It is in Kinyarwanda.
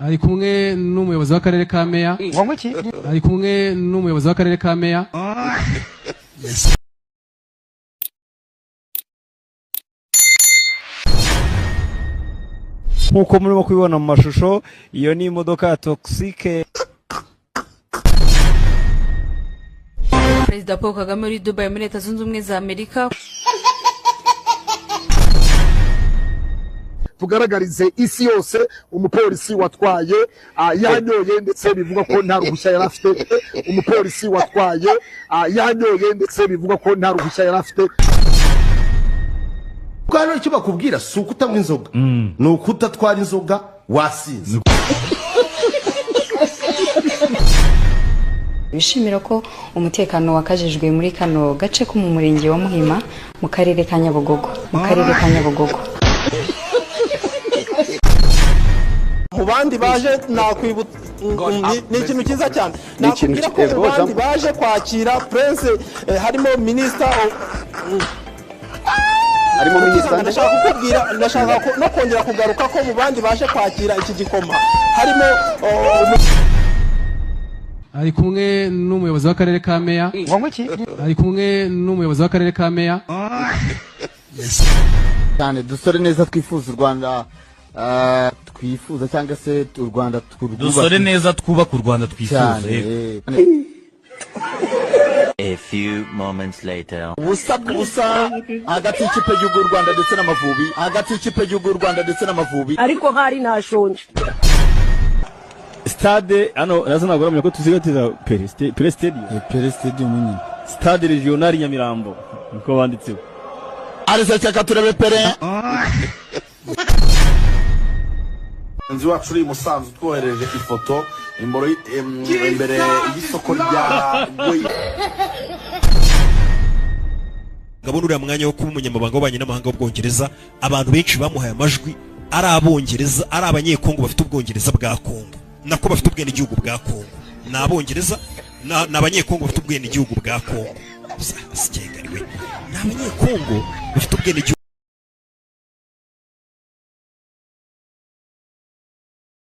Ari kumwe n'umuyobozi w'akarere ka Meya. Ari kumwe n'umuyobozi w'akarere ka Meya. Nk'uko murimo kubibona mu mashusho, iyo ni imodoka ya Toxxyk. Perezida Paul Kagame uri Dubai muri Leta Zunze Ubumwe za Amerika. Tugaragarize isi yose umupolisi watwaye yanyoye, ndetse bivugwa ko nta ruhushya yari afite. Umupolisi watwaye yanyoye, ndetse bivugwa ko nta ruhushya yari afite. Kuko hano icyo bakubwira si ukutanywa inzoga, ni ukudatwara inzoga wasinze. Bishimira ko umutekano wakajijwe muri kano gace ko mu murenge wa Muhima mu karere ka Nyabugogo, mu karere ka Nyabugogo. Mu bandi baje nakwibutsa, ni ikintu cyiza cyane, nakubwira ko mu bandi baje kwakira Prince harimo minisita. Harimo minisita. Ndashaka kukubwira, ndashaka no kongera kugaruka ko mu bandi baje kwakira iki gikoma harimo Ari kumwe n'umuyobozi w'akarere ka Meya. Ari kumwe n'umuyobozi w'akarere ka Meya. Cyane dusore neza, twifuza u Rwanda twifuza, cyangwa se u Rwanda turwubaka. Dusore neza, twubaka u Rwanda twifuza. Cyane. Yego. A few moments later. Ubusa ku busa hagati y'ikipe y'igihugu y'u Rwanda ndetse n'Amavubi, hagati y'ikipe y'igihugu y'u Rwanda ndetse n'Amavubi. Ariko hari ntashonje. Stade hano nazo ntabwo uramenya ko tuzigatiza Pele Stadium. Pele Stadium nyine. Stade Regional Nyamirambo niko banditseho. Ariseka, turebe Pele. Mugenzi wacu uri i Musanze utwohereje ifoto imboro imbere y'isoko rya Gwe. Ngabona uriya mwanya wo kuba umunyamabanga w'ububanyi n'amahanga w'Ubwongereza, abantu benshi bamuhaye amajwi ari Abongereza, ari Abanyekongo bafite ubwongereza bwa Kongo, nako bafite ubwenegihugu bwa Kongo, ni Abongereza, ni Abanyekongo bafite ubwenegihugu bwa Kongo. Sikengariwe, ni Abanyekongo bafite ubwenegihugu.